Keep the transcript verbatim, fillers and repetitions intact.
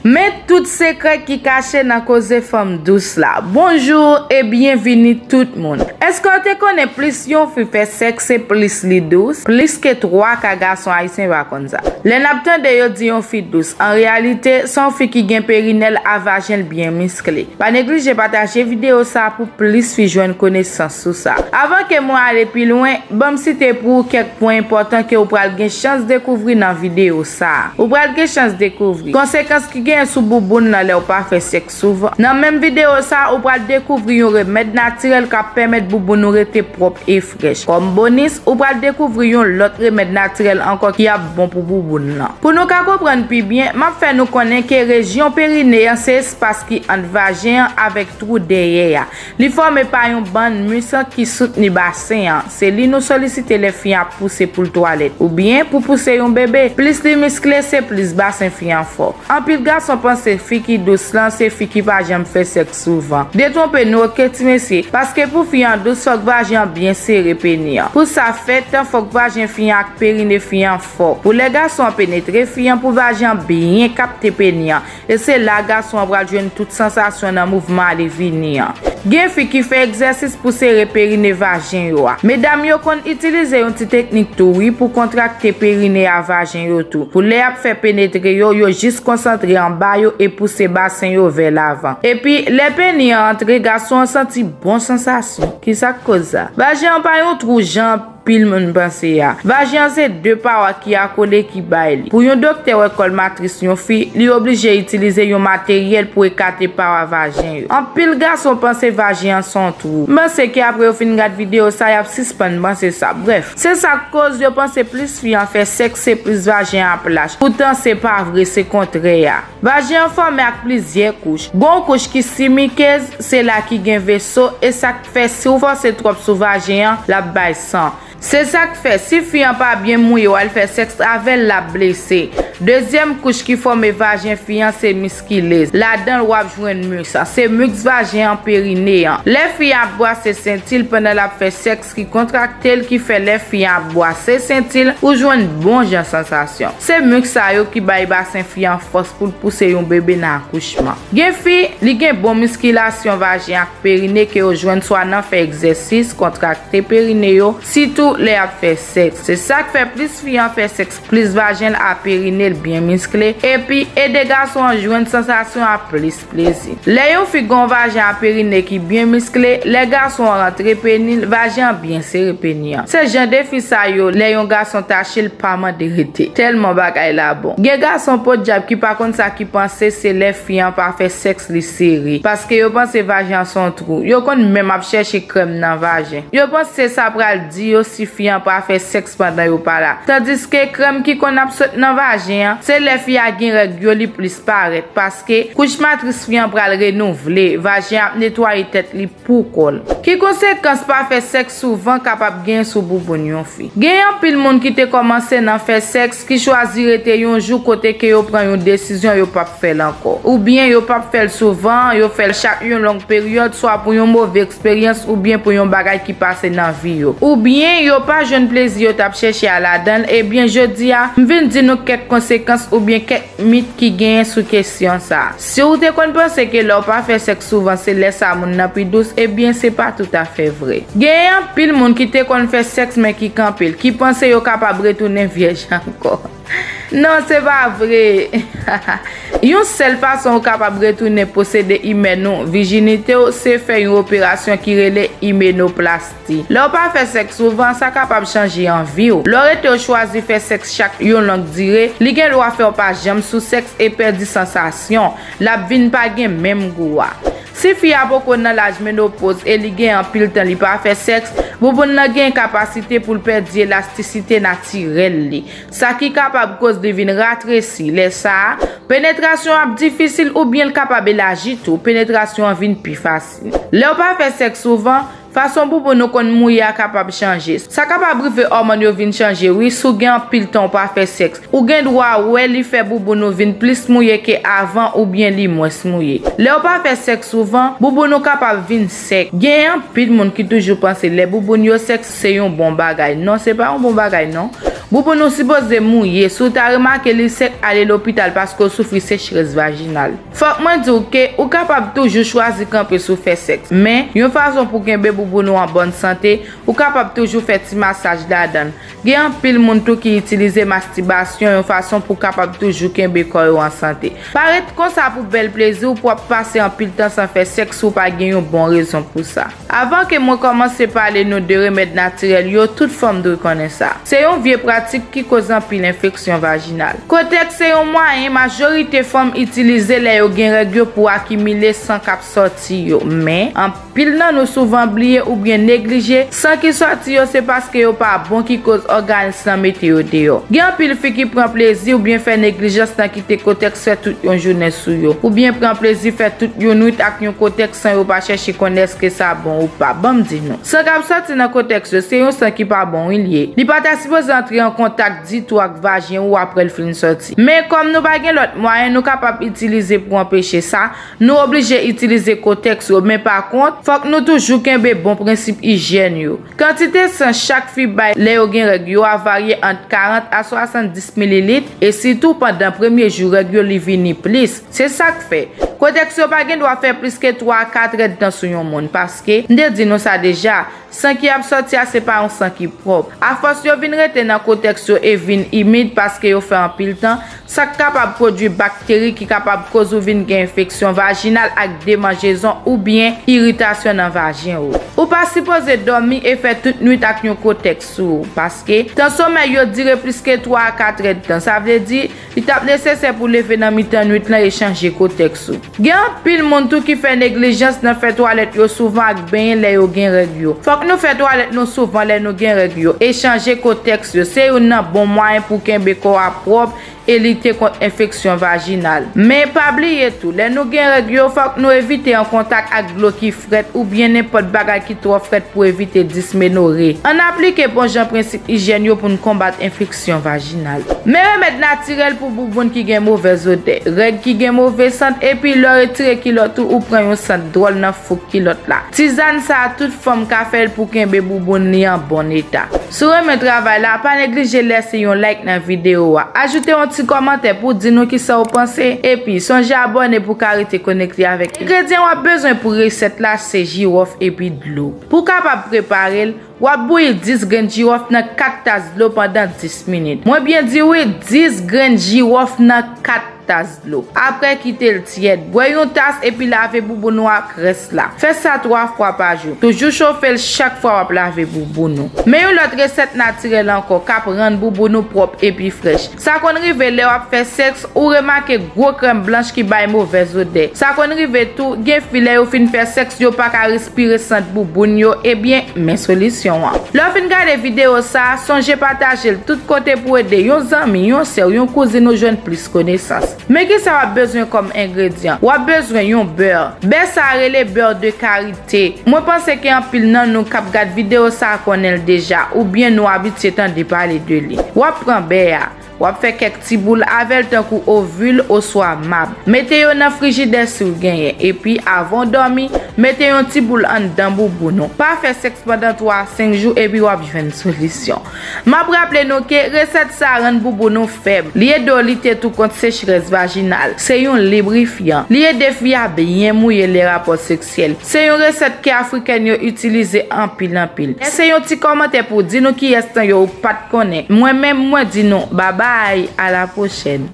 Men tout sekrè ki kache nan koze fanm dous la. Bonjou e byenvini tout moun. Èske w te konnen plis yon fi fè sèks se plis li dous? Plis ke twa ka gason ayisyen pa konn sa. Lè n ap tande yo di yon fi dous, an reyalite, se yon fi ki gen perinèl a vajen l byen miskle. Pa neglije pataje videyo sa a pou plis fi jwenn konesans sou sa. Avan ke mwen ale pi lwen, ban m site pou ou kèk pwen enpòtan ke ou pral gen chans dekouvri nan videyo sa a. Ou pral gen chans dekouvri konsekans ki genyen sou bouboun nan lè w pa fè sèks souvan. Nan menm videyo sa a, ou pral dekouvri yon remèd natirèl k ap pèmèt bouboun ou rete pwòp e frèch. Kòm bonis, ou pral dekouvri yon lòt remèd natirèl ankò ki ap bon pou bouboun nan. Pou nou ka konprann pi byen, m ap fè nou konnen ke rejyon perine an se espas ki ant vajen an avèk twou dèyè a. Li fòme pa yon bann mis ki soutni basen an. Se li nou solisite lè fi an ap pouse pou l twalèt, oubyen pou pouse yon bebe. Plis li miskle, se plis basen fi an fò. Anpil gason panse fi ki dous lan se fi ki pa janm fè sèks souvan. Detwonpe nou oke ti mesye, paske pou fi an dous fòk vajen an byen sere peni an. Pou sa fèt, fòk vajen fi an ak perine fi an fò. Pou lè gason an penetre fi an, pou vajen an byen kapte peni an. E se la gason an pral jwenn tout sansasyon nan mouvman ale vini an. Gen fi ki fè egzèsis pou sere perine vajen yo a. Medam yo konn itilize yon ti teknik tou wi pou kontrakte perine a vajen yo tou. Pou lè y ap fè penetre yo, yo jis konsantre anba yo e pouse basen yo vè lavan. Epi, lè peni an antre, gason an santi bon sansasyon. Kisa k koz sa? Vajen an pa yon twou jan anpil moun panse a. Vajen an se de pawa ki akole ki bay li. Pou yon doktè wè kòl matris yon fi, li oblije itilize yon materyèl pou ekate pawa vajen yo. Anpil gason panse vajen an se yon twou. M panse ke apre yo fin gad videyo sa, y ap sispann panse sa. Brèf, se sa k koz yo panse plis fi an fè sèks, se plis vajen an ap lach. Poutan, se pa vre, se kontrè a. Vajen an fòme ak plizyè kouch. Gon kouch ki simikez, se la ki gen veso, e sa k fè si w fòse twòp sou vajen an, l ap bay san. Se sa k fè, si fi an pa byen mouye w al fè sèks avè l, l ap blese. Dezyèm kouch ki fòme vajen fi an se miskilez. Ladan l w ap jwenn mis an. Se miks vajen an, perine an. Lè fi an ap bwase senti l pandan l ap fè sèks ki kontrakte l, ki fè lè fi an ap bwase senti l, ou jwenn bon jan sansasyon. Se miks sa yo ki bay basen fi an fòs pou l pouse yon bebe nan akouchman. Gen fi, li gen bon miskilasyon vajen ak perine ke yo jwenn swa nan fè egzèsis, kontrakte perine yo, sitou lè y ap fè sèks. Se sa k fè plis fi an fè sèks, plis vajen l a perine l byen miskle, epi ede gason an jwenn sansasyon a plis plezi. Lè yon fi gen yon vajen a perine ki byen miskle, lè gason an rantre peni l, vajen an byen sere peni an. Se jan de fi sa yo, lè yon gason tache l, pa mande rete. Tèlman bagay la bon. Gen gason podyab ki pa konn sa ki panse se lè fi an pa fè sèks li sere. Paske yo panse vajen an se yon twou. Yo konn menm ap chèche krèm nan vajen. Yo panse sa pral di yo si fi an pa fè sèks pandan yo pa la. Tandiske krèm ki konn ap sot nan vajen an, se lè fi a gen règ yo li plis parèt. Paske kouch matris fi an pral renouvle. Vajen an ap netwaye tèt li pou kò l. Ki konsekans pa fè sèks souvan kapab gen sou bouboun yon fi? Gen anpil moun ki te kòmanse nan fè sèks ki chwazi rete yon jou kote ke yo pran yon desizyon yo p ap fè l ankò. Oubyen yo p ap fè l souvan, yo fè l chak yon long peryòd, swa pou yon move eksperyans oubyen pou yon bagay ki pase nan vi yo. Oubyen yo pa jwenn plezi yo t ap chèche a ladan l, ebyen jodi a, m vin di nou kèk konsekans oubyen kèk mit ki genyen sou kesyon sa a. Si w te konn panse ke lè w pa fè sèks souvan se lè sa moun nan pi dous, ebyen se pa toutafè vre. Genyen anpil moun ki te konn fè sèks men ki kanpe l, ki panse yo kapab retounen vyèj ankò. Non, se pa vre. Yon sèl fason ou kapab retounen posede imèn ou, vijinite w, se fè yon operasyon ki rele imenoplasti. Lè w pa fè sèks souvan, sa kapab chanje anvi w. Lè w rete w chwazi fè sèks chak yon long dire, li gen dwa fè w pa janm sou sèks e pèdi sansasyon. L ap vin pa gen menm gou a. Si fi a poko nan laj menopoz e li gen anpil tan li pa fè sèks, bouboun nan gen kapasite pou l pèdi elastisite natirèl li, sa ki kapab koz li vin ratresi. Lè sa a, penetrasyon an ap difisil oubyen l kapab elaji tou, penetrasyon an vin pi fasil. Lè w pa fè sèks souvan, Fason bouboun ou konn mouye a kapab chanje. Sa kapab rive òmòn yo vin chanje, wi, si w gen anpil tan w pa fè sèks. Ou gen dwa wè li fè bouboun ou vin plis mouye ke avan oubyen li mwens mouye. Lè w pa fè sèks souvan, bouboun ou kapab vin sèk. Gen anpil moun ki toujou panse lè bouboun yo sèk se yon bon bagay. Non, se pa yon bon bagay, non. Bouboun ou sipoze mouye. Si w ta remake li sèk, ale lopital paske w soufri sechrès vajinal. Fòk mwen di w ke ou kapab toujou chwazi kanpe sou fè sèks, men yon fason pou kenbe bouboun ou an bòn sante, ou kapab toujou fè ti masaj ladan l. Gen anpil moun tou ki itilize mastibasyon yon fason pou kapab toujou kenbe kò yo an sante. Pa ret konsa pou bèl plezi, ou p ap pase anpil tan san fè sèks si w pa gen yon bon rezon pou sa. Avan ke mwen kòmanse pale nou de remèd natirèl yo, tout fanm dwe konnen sa. Se yon vye pratik ki koz anpil enfeksyon vajinal. Kotèks se yon mwayen majorite fanm itilize lè yo gen règ yo pou akimile san k ap sòti yo, men anpil nan nou souvan bliye oubyen neglije san ki sòti yo, se paske yo pa bon ki koz òganis lan mete yo deyò. Gen anpil fi ki pran plezi oubyen fè neglijans nan kite kotèks fè tout yon jounen sou yo, oubyen pran plezi fè tout yon nwit ak yon kotèks san yo pa chèche konnen èske sa bon ou pa. Ban m di nou, san k ap sòti nan kotèks yo, se yon san ki pa bon, wi, l ye. Li pa ta sipoze antre an kontak ditou ak vajen ou apre l fin sòti. Men kòm nou pa gen lòt mwayen nou kapab itilize pou anpeche sa, nou oblije itilize kotèks yo. Men pa kont, fòk nou toujou kenbe bon prensip ijyèn yo. Kantite san chak fi bay lè yo gen règ yo a varye ant karant a swasanndis mililit, e sitou pandan premye jou règ yo, li vini plis. Se sa k fè kotèks yo pa gen dwa fè plis ke twa a kat èdtan sou yon moun, paske, m te di nou sa deja, san ki ap sòti a se pa yon san ki pwòp. Afòs yo vin rete nan kotèks yo e vin imid paske yo fè anpil tan, sa k kapab pwodui bakteri ki kapab koz ou vin gen enfeksyon vajinal ak demanjezon oubyen iritasyon nan vajen ou. Ou pa sipoze dòmi e fè tout nwit ak yon kotèks sou ou, paske tan somèy yo dire plis ke twa a kat èdtan. Sa vle di, li t ap nesesè pou leve nan mitan nwit lan e chanje kotèks ou. Gen anpil moun tou ki fè neglijans nan fè twalèt yo souvan ak benyen lè yo gen règ yo. Fòk nou fè twalèt nou souvan lè nou gen règ yo e chanje kotèks yo. Se youn nan bon mwayen pou kenbe kò a pwòp e lite kont enfeksyon vajinal. Men pa bliye tou, lè nou gen règ yo, fòk nou evite an kontak ak dlo ki frèt oubyen nenpòt bagay ki twò frèt pou evite dismenore. Ann aplike bon jan prensip ijyèn yo pou n konbat enfeksyon vajinal. Men remèd natirèl pou bouboun ki gen movèz odè, règ ki gen move sant, epi lè w retire kilòt ou, ou pran yon sant dwòl nan fouk kilòt la. Tizàn sa a, tout fanm ka fè l pou kenbe bouboun li an bon eta. Si w renmen travay la, pa neglije lèse yon like nan videyo a. Ajoute yon ti kòmantè pou di nou kisa w panse, epi sonje abòne pou w ka rete konekte avèk nou. Engredyan w ap bezwen pou resèt la se jiwòf epi dlo. Pou w kapab prepare l, w ap bouyi dis grenn jiwòf nan kat tas dlo pandan dis minit. Mwen byen di wi, dis grenn jiwòf nan kat tas dlo. Apre, kite l tyèd. Bwè yon tas epi lave bouboun ou ak rès la. Fè sa twa fwa pa jou. Toujou chofe l chak fwa w ap lave bouboun ou. Men yon lòt resèt natirèl ankò k ap rann bouboun ou pwòp epi frèch. Sa konn rive lè w ap fè sèks, ou remake gwo krèm blanch ki bay movèz odè. Sa konn rive tou, gen fi lè yo fin fè sèks, yo pa ka respire sant bouboun yo, ebyen, men solisyon an. Lè w fin gade videyo sa a, sonje pataje l tout kote pou ede yon zanmi, yon sè w, yon kouzin ou jwenn plis konesans. Men kisa w ap bezwen kòm engredyan? W ap bezwen yon bè. Bè sa a rele bè de karite. Mwen panse ke anpil nan nou k ap gad videyo sa a konnen l deja, oubyen nou abitye tande pale de li. W ap pran bè a. W ap fè kèk ti boul avè l tankou ovil oswa mab. Mete yo nan frijidè si w genyen, epi avan w dòmi, mete yon ti boul anndan bouboun ou. Pa fè sèks pandan twa a senk jou epi w ap jwenn solisyon. M ap raple nou ke resèt sa a rann bouboun ou fèb. Li ede w lite tou kont sechrès vajinal. Se yon librifyan. Li ede fi a byen mouye lè rapò seksyèl. Se yon resèt ke Afrikèn yo itilize anpil anpil. Lèse yon ti kòmantè pou di nou kiyès nan yo ou pa t konnen. Mwen menm, mwen di nou babay, a la pwochèn.